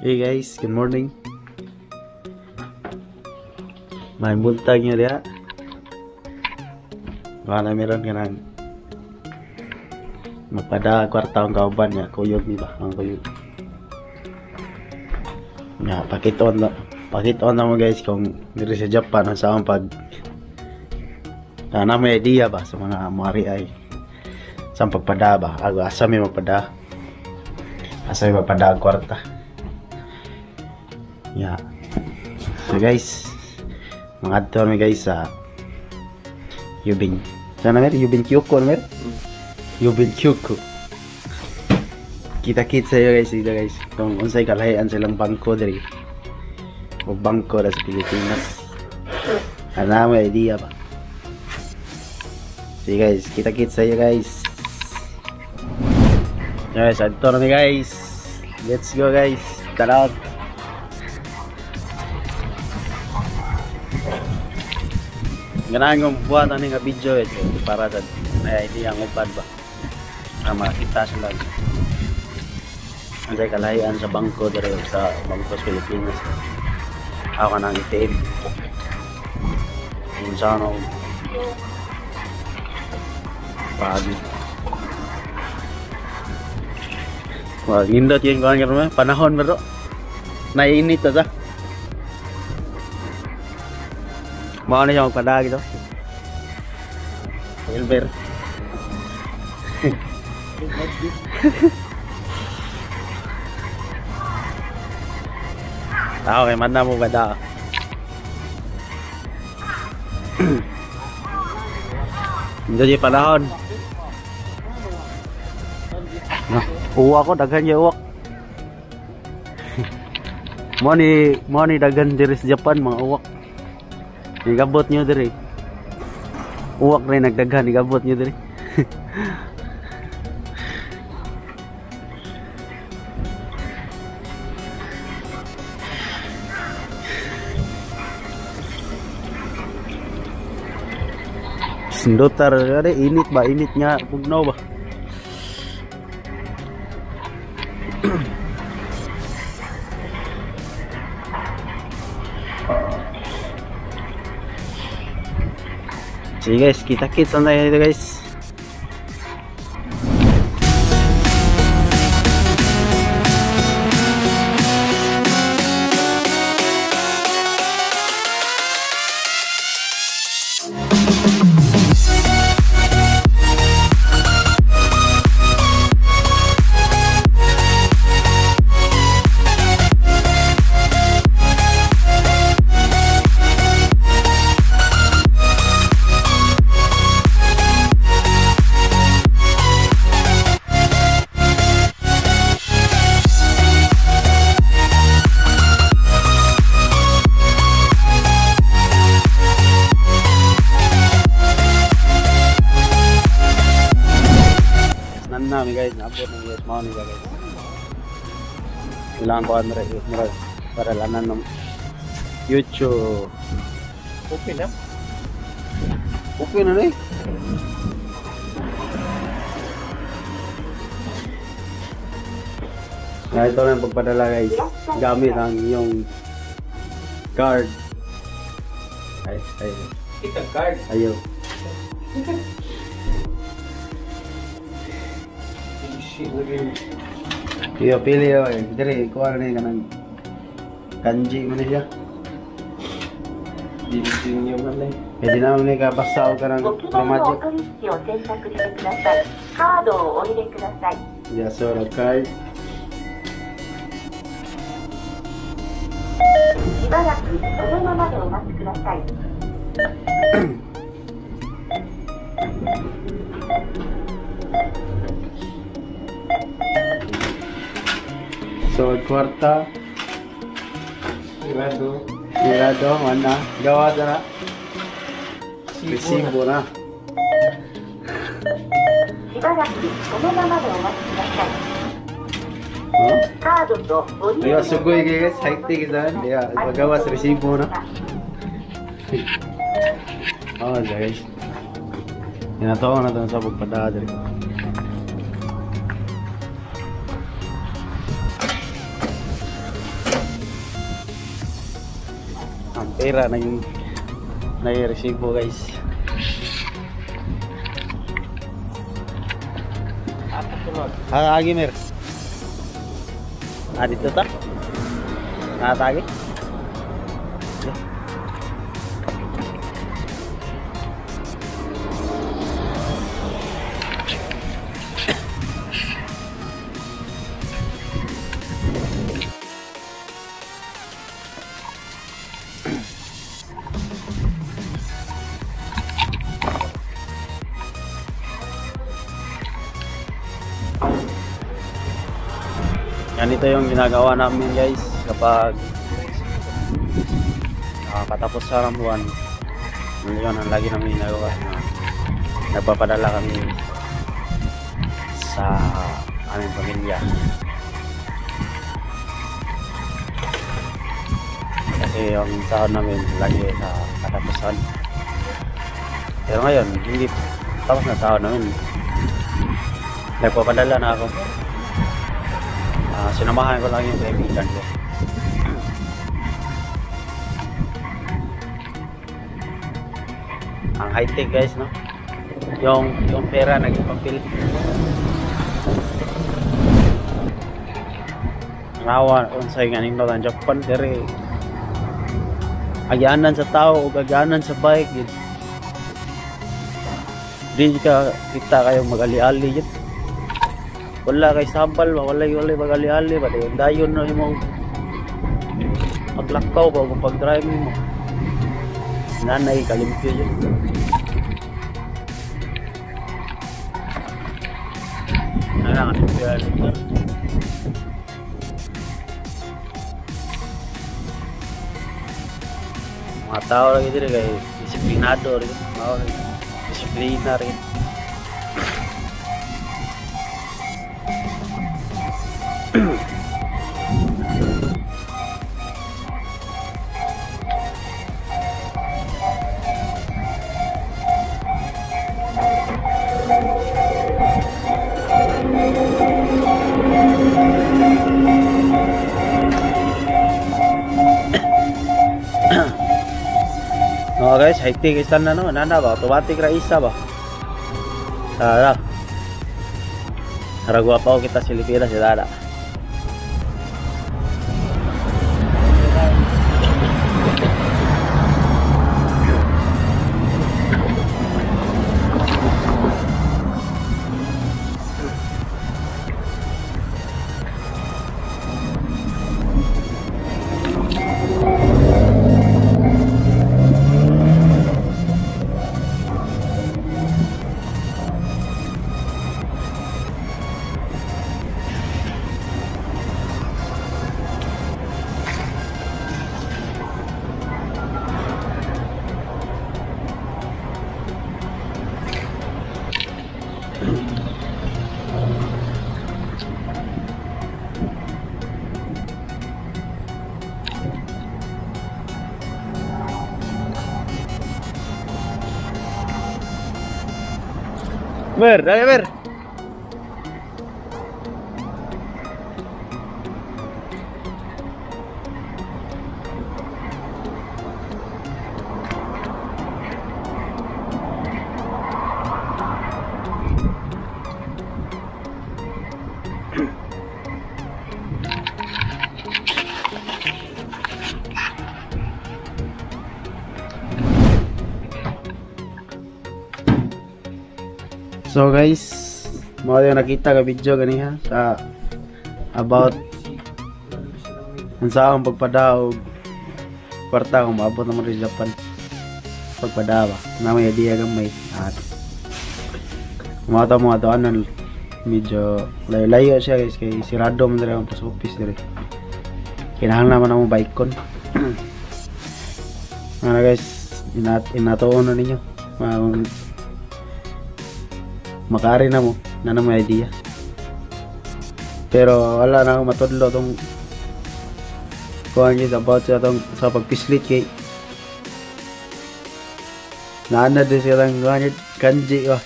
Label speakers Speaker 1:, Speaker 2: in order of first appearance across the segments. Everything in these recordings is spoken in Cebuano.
Speaker 1: Hey guys, good morning. May buntag nyo diha. Wala meron ka nang magpada kwarta ang kauban niya. Kuyog ni ba? Ang kuyog. Nga, pakit-on na mo guys kung diri sa Japan ang saan pag na may idea ba sa mga muari ay sa pagpada ba? Ago, asa may magpada? Asa may magpada ang kwarta? Yeah. So guys, mga adto mi guys sa Yubin. Sana mer Yubin Kyuko mer? Yubin Kyuko. Kita-kits sa iyo guys dito guys. Kung unsay kalahian silang bangko diri. O bangko ra sa Pilipinas. Ana may idea ba? See guys, kita-kits sa iyo guys. Guys, adto na mi guys. Let's go guys. Tara. Ganahan kong buhat ani nga video eh, para sa may idea ang upad ba. Para makita sila. Unsay kalahian sa bangko diri sa Bangko sa Pilipinas. Ako nang ATM. Unsa no? Pagi. Wah, nindot yung kuan karon panahon bro. Nainit ta. Mao na siya magpada gitu. Silver. Tao kay man na mo bada. Hindi panahon. Nah, uwak ko daghan ya uwak. Mo ni daghan diri sa Japan mga uwak. Igabot nyo diri. Uwak rin nagdaghan, igabot nyo diri. Sindotar kare init ba, init nga pugnaw ba. Sige guys, kita-kits na tayo dito guys. Nami guys, naabot ng guys, mao ni guys. Ilang kuan ra murag para lanan ng YouTube.
Speaker 2: Okay na.
Speaker 1: Okay na ni. Nah, ito na yung pagpadala guys. Gamit ang iyong card. Ay, ay.
Speaker 2: Kita card.
Speaker 1: Ayo. Iya pilih ya, diri kuha na kanang kanji man siya.
Speaker 2: Dili niyo man lang.
Speaker 1: Pwede na man ka basa og kanang romaji. Yeah, so the card. So, kwarta.
Speaker 2: Sigurado.
Speaker 1: Sigurado, mana. Gawa na. Resibo na. Ayo, sugoy guys. High tea guys. Ya, pagawas resibo na. Oh, guys. Inataw na ito sa pagpadala diri. Pera naging naging resibo, guys.
Speaker 2: Ato sunod.
Speaker 1: Ah, agi mer. Ah, dito ta. Natagi. Yeah. Ganito yung ginagawa namin, guys, kapag nakakatapos sa ng buwan. Yun ang lagi namin ginagawa na nagpapadala kami sa aming pamilya. Kasi yung sahod namin lagi sa katapusan. Pero ngayon, hindi tapos na sahod namin. Nagpapadala na ako. Sinamahan ko lang yung kaibigan ko. Ang high-tech, guys, no? Yung pera naging papel. Rawa unsay nga nindot ang Japan diri. Agyanan sa tao ug agyanan sa bike gid. Di ka kita kayo magali-ali gid. Wala kay sabal ba, walay magali-ali ba, dayon dayon na imong paglakaw ba o pag-drive mo. Nanay kalimpyo yun. Ano ang limpyo lugar. Mga tao lagi diri kay disiplinado rin, mga disiplina rin. No guys, high-tech stand na no, nana ba, automatic ra isa ba. Tara. Tara guwapo kita silipira si Dada. Ber, dale ber. So guys, mao yung nakita ka video ganiha sa about unsa ang pagpadaog kwarta kung maabot naman rin Japan. Pagpadawa na may idea gamay at mga to anon medyo layo-layo siya guys kay sirado man diri ang post office diri. Kinahanglan man amo bike kon. Ano guys, inatoon na ninyo. Makaari na mo, na na may idea. Pero wala na akong matudlo tong kuhan guys about sa tong sa pagpislit kay naana din silang kuhan kanji ba.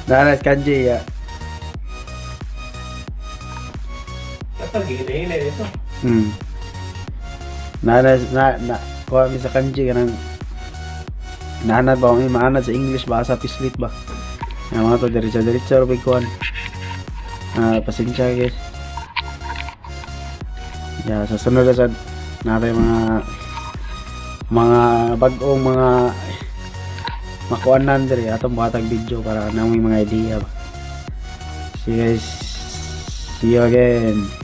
Speaker 1: Naana kanji ya.
Speaker 2: Katong gihinahinay dito.
Speaker 1: Na na na kuha mi sa kanji kanang naanad ba kung maanad sa English ba, sa pislit ba nga mga to, diretso diretso ra kuan. Ah, pasensya, guys. Yeah, sa sunod na sad natay mga bag-ong mga makuanan diri atong buhatag video para nang may mga idea ba. See you guys. See you again.